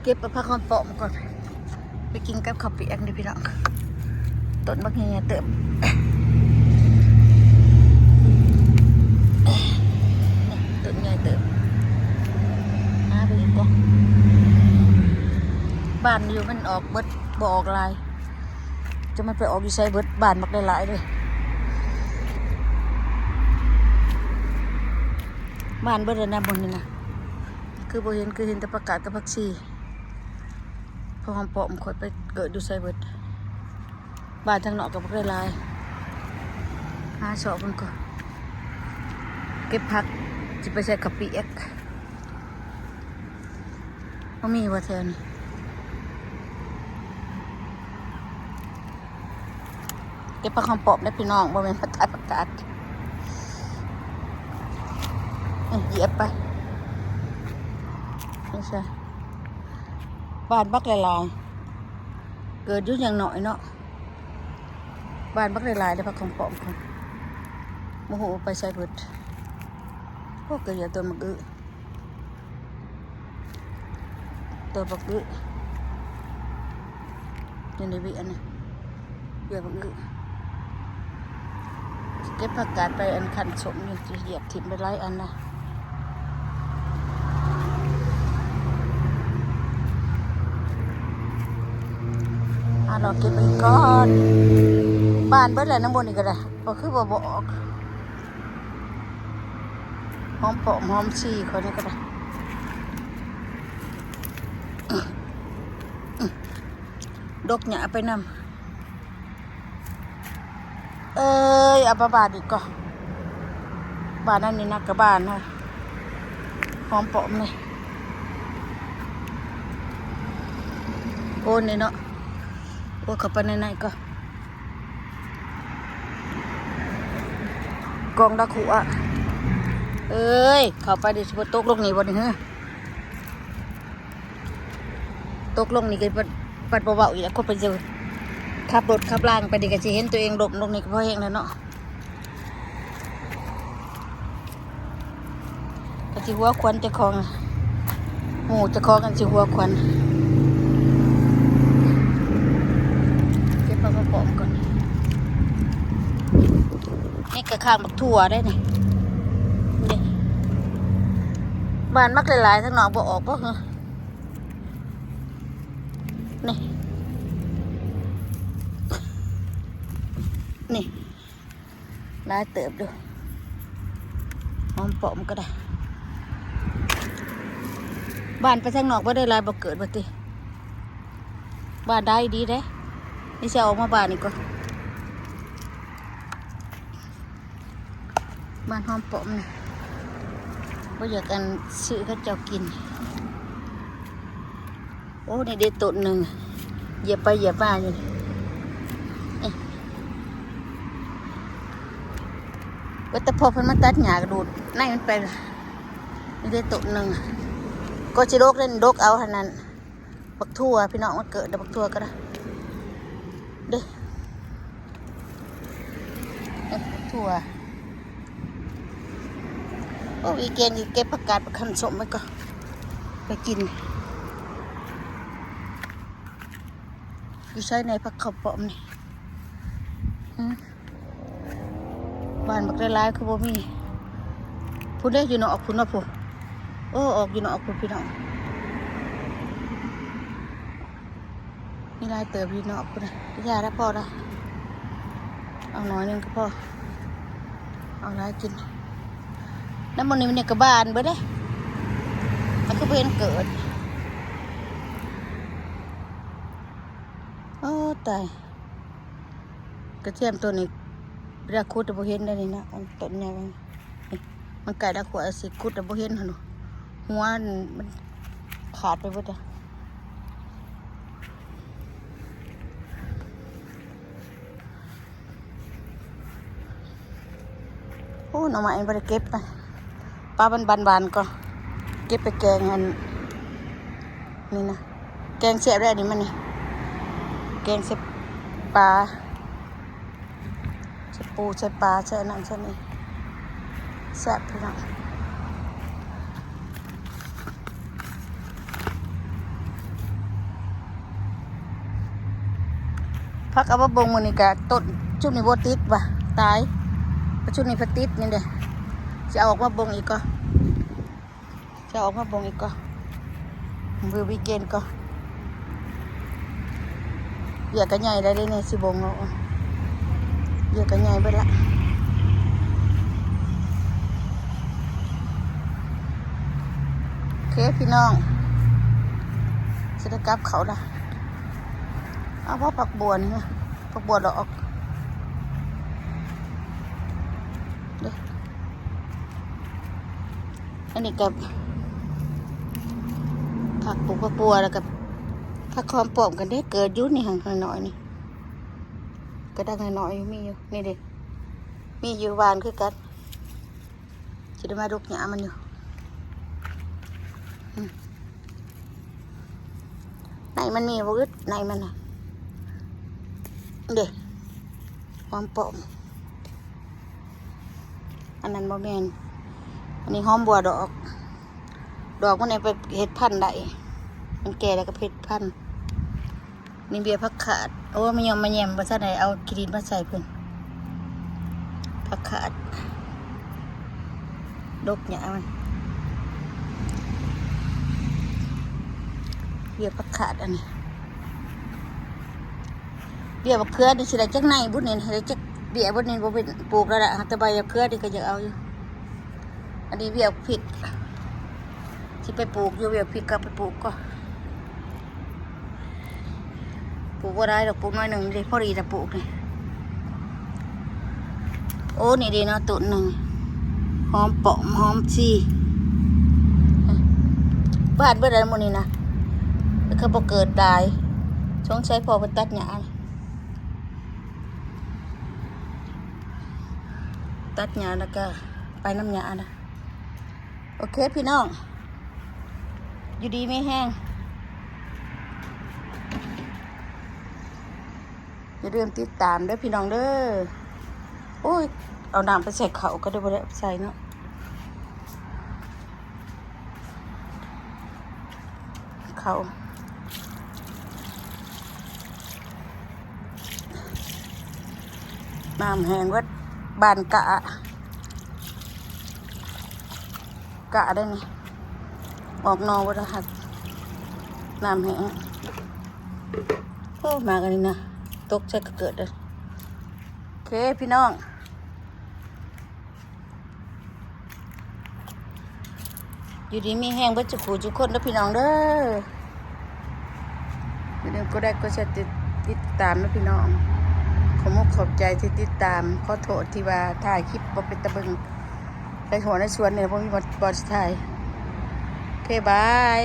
ເກັບເອົາຜັກຫອມປ້ອມກ່ອນ ໄປກິນກັບເຂົ້າປຽກເດີພີ່ນ້ອງ. ຕົ້ນບັກໃຫຍ່ເຕີບ ຕົ້ນໃຫຍ່ເຕີບ. ຫາເບິ່ງກ່ອນ ບ້ານຢູ່ມັນອອກເບິດ ບໍ່ອອກຫຼາຍ. ຈະມັນໄປອອກຢູ່ໃສເບິດ ບ້ານບັກຫຼາຍໆເລີຍ. ບ້ານເບິດແລ້ວນະ ບ່ອນນີ້ນະ ຄືບໍ່ເຫັນ ຄືເຫັນແຕ່ຜັກກາດກັບຜັກຊີ. ເພາະຫອມປ້ອມຂ້ອຍໄປເກີດຢູ່ໃສເບິດ ບ້ານທາງນອກກໍບໍ່ໄດ້ຫຼາຍ. ຫາເສາະເບິ່ງກ່ອນ ເກັບຜັກ ຊິໄປໃສ່ເຂົ້າປຽກ ບໍ່ມີວ່າແຖວນີ້. ເກັບຜັກຫອມປ້ອມເດີພີ່ນ້ອງ ບໍ່ແມ່ນຜັກກາດ ຜັກກາດ. ເອີ ຢຽບໄປ ນີ້ຊະ ບ້ານບັກຫຼາຍໆ ເກີດຢູ່ຢ່າງໜ້ອຍເນາະ ບ້ານບັກຫຼາຍໆເດ້ ຜັກຫອມປ້ອມ ບໍ່ຮູ້ວ່າໄປໃສເບິດ. ໂອ້ ເກີດຢູ່ຕົ້ນບັກອຶ ຕົ້ນບັກອຶ ນີ້ເວຍອັນນີ້ ເວຍບັກອຶ. ເກັບຜັກກາດໄປອັນຄັ້ນສົ້ມຢູ່ ຊິຢຽບຖິ້ມໄປຫຼາຍອັນນະ. ອ່າ ລໍເກັບໄປກ່ອນ ບານເບິດແລ້ວນຳ ບ່ອນນີ້ກໍໄດ້ ບໍ່ຄືວ່າບໍ່ອອກ. ຫອມປ້ອມຫອມຊີຂ້ອຍນີ້ກໍໄດ້ ດົກຫຍ້າໄປນຳ. ເອີຍ ເອົາປາບາດອີກກໍ ບາດນັ້ນນີ້ນະ ກະບານນະ ຫອມປ້ອມນີ້ ໂອ້ ນີ້ເນາະ ໂອ້ ເຂົ້າໄປໃນໃນກໍ ກອງດາຂົວ ເອີຍ ເຂົ້າໄປເດ ຊິບໍ່ຕົກລົງນີ້ບໍ່ນີ້ເຮີ? ຕົກລົງນີ້ກໍບັດ ບັດບໍ່ເວົ້າອີກແລ້ວ ຄົນໄປເຈີ ຂັບລົດຂັບລາງໄປນີ້ກໍຊິເຫັນຕົວເອງລົ້ມລົງນີ້ກໍພໍແຮງແລ້ວເນາະ ກໍຊິຫົວຂວັນເຈົ້າຂອງ ໝູ່ເຈົ້າຂອງກັນຊິຫົວຂວັນ. ເກັບເອົາມາປ້ອມກ່ອນ ນີ້ກໍຂ້າງບັກຖົ່ວໄດ໋ນີ້ ນີ້ ບານບັກຫຼາຍໆ ທາງນອກບໍ່ອອກບໍ່ເຮີ? ນີ້ ນີ້ ຫຼາຍເຕີບຢູ່ ຫອມປ້ອມກໍໄດ້ ບານໄປທາງນອກບໍ່ໄດ້ຫຼາຍ ບໍ່ເກີດບໍ່ຕິ ບານໄດ້ດີເດ້ ນີ້ຊິເອົາອອກມາບານນີ້ກ່ອນ. ບ້ານຫອມປ້ອມນີ້ ບໍ່ຢາກອັນ ຊື້ເຂົາເຈົ້າກິນ. ໂອ້ ນີ້ເດ້ຕົ້ນໜຶ່ງ ຢຽບໄປຢຽບມາຢູ່ນີ້ ເອີ ວ່າແຕ່ພໍເພິ່ນມາຕັດຫຍ້າກໍດູດໃນມັນໄປ. ນີ້ເດ້ຕົ້ນໜຶ່ງ ກໍຊິດົກເດ້ ດົກເອົາຫັ້ນນັ້ນ. ບັກຖົ່ວພີ່ນ້ອງ ມັນເກີດແລ້ວ ບັກຖົ່ວກໍໄດ້ເດ້ ເອີ ບັກຖົ່ວ. ໂອ້ ອີແກນຢູ່ເກັບຜັກກາດ ຜັກຄັນສົ້ມໄວ້ກ່ອນ ໄປກິນ. ຢູ່ໃສໃນຜັກຫອມປ້ອມນີ້ ຫື? ບ້ານບັກຫຼາຍໆ ຄືບໍ່ມີ ພຸ້ນເດ້ ຢູ່ນອກພຸ້ນເນາະ ພຸ້ນ ໂອ້ ອອກຢູ່ນອກພຸ້ນພີ່ນ້ອງ ມີຫຼາຍເຕີບຢູ່ນອກພຸ້ນນະ. ຢ່າລະ ພໍລະ ເອົາໜ້ອຍໜຶ່ງກໍພໍ ເອົາຫຼາຍກິນ. ນຳໝ່ອງນີ້ມັນຍັງກະບານເບິດເດ້ ມັນຄືບໍ່ເຫັນເກີດ. ໂອ້ ຕາຍ ກະທຽມຕົ້ນນີ້ ເວລາຂຸດແລ້ວບໍ່ເຫັນໄດ໋ນີ້ນະ ອັນຕົ້ນໃຫຍ່ ນີ້ ມັນໃກ້ດາຂົວຊິຂຸດແລ້ວບໍ່ເຫັນຫັ້ນ ຫົວມັນຂາດໄປເບິດແລ້ວ. ໂອ້ ໜໍ່ໄມ້ບໍ່ໄດ້ເກັບ ປະ ປະ ບານໆ ກໍເກັບໄປແກງອັນນີ້ນະ ແກງແຊບເດ້ອັນນີ້ ມັນນີ້ ແກງໃສ່ປາ ໃສ່ປູ ໃສ່ປາ ໃສ່ອັນນັ້ນໃສ່ນີ້ ແຊບພີ່ນ້ອງ. ພັກເອົາມາເບິ່ງມື້ນີ້ກະຕົ້ນຊຸມນີ້ບໍ່ຕິດວ່າ ຕາຍ ຊຸມນີ້ພັດຕິດນີ້ເດ້. ຊິເອົາອອກມາເບິ່ງອີກກໍ ຊິເອົາອອກມາເບິ່ງອີກກໍ ມື້ວີກເອັນກໍ ວຽກກໍໃຫຍ່ແລ້ວເດ້ນີ້ ຊິເບິ່ງເນາະ ວຽກກໍໃຫຍ່ເບິດລະ. ໂອເຄພີ່ນ້ອງ ຊິໄດ້ກັບເຂົ້າລະ. ເອົາບໍ່ ຜັກບວນີ້ ຜັກບວດລະອອກເດ້. ອັນນີ້ກໍຜັກປູກ ຜັກບົວ ແລ້ວກໍຜັກຫອມປ້ອມກັນເດ້ ເກີດຢູ່ນີ້ຫັ້ນ ນ້ອຍໆນີ້ ກະດັງນ້ອຍໆຢູ່ ມີຢູ່ນີ້ເດ້ ມີຢູ່ຫວ່ານຄືກັນ. ຊິໄດ້ມາດົກຫຍ້າມັນຢູ່ ອືມ ໃນມັນມີບໍ່ອຶດ ໃນມັນນະ ເດ້ ຫອມປ້ອມ. ອັນນັ້ນບໍ່ແມ່ນ ອັນນີ້ຫອມບົວດອກ ດອກມັນເອົາໄປເຮັດພັນໄດ້ ມັນແກ່ແລ້ວກໍເຮັດພັນ. ນີ້ເບ້ຍຜັກຂາດ ໂອ້ ມາຍ່ອມມາແຍມ ບໍ່ທັນໄດ້ເອົາຂີ້ດິນມາໃສ່ເພິ່ນ. ຜັກຂາດ ດົກຫຍ້າມັນ ເບ້ຍຜັກຂາດອັນນີ້. ເບ້ຍບັກເຂືອນີ້ຊິໄດ້ຈັກໄນບຸນີ້ ໄດ້ຈັກເບ້ຍບຸນີ້ ບໍ່ເປັນ ປູກແລ້ວລະ ແຕ່ໃບບັກເຂືອນີ້ກໍຢາກເອົາຢູ່. ອັນນີ້ວຽກພິກ ຊິໄປປູກຢູ່ ວຽກພິກກໍໄປປູກກໍ ປູກບໍ່ຫຼາຍດອກ ປູກໜ້ອຍໜຶ່ງເດ້ ພໍດີລະປູກນີ້. ໂອ້ ນີ້ເດ້ເນາະ ຕົ້ນໜຶ່ງ ຫອມປ້ອມ ຫອມຊີ ບານເບິດແລ້ວມື້ນີ້ນະ ແຕ່ກໍບໍ່ເກີດຫຼາຍ ສົງໄສພໍ່ເພິ່ນຕັດຫຍ້າ ຕັດຫຍ້າແລ້ວກໍໄປນຳຫຍ້ານະ. ໂອເຄພີ່ນ້ອງ ຢູ່ດີມີແຮງ ຢ່າລືມຕິດຕາມເດີພີ່ນ້ອງເດີ. ໂອ້ຍ ເອົານ້ຳໄປໃສ່ເຂົ້າກໍໄດ້ ບໍ່ໄດ້ເອົາໄປໃສ່ເນາະ ເຂົ້າ ນ້ຳແຫ້ງເບິດ ບານກະ ກະໄດ້ນີ້ ອອກໜໍ່ເບິດລະ ຫາກນ້ຳແຫ້ງ. ໂອ້ ໝາກອັນນີ້ນະ ຕົກໃສ່ກໍເກີດເດີ. ໂອເຄພີ່ນ້ອງ ຢູ່ດີມີແຮງເບິດສູ່ຄູ່ສູ່ຄົນເດີພີ່ນ້ອງເດີ. ຢ່າລືມກົດໄລກົດແຊ ຕິດ ຕິດຕາມເດີພີ່ນ້ອງ. ຂອບມຸກຂອບໃຈທີ່ຕິດຕາມ. ຂໍໂທດທີ່ວ່າຖ່າຍຄລິບບໍ່ເປັນຕາເບິ່ງ. ໄປຫົວໃນສວນນີ້ບໍ່ມີບ່ອນ ບ່ອນຊິຖ່າຍ. ໂອເຄ ບາຍ.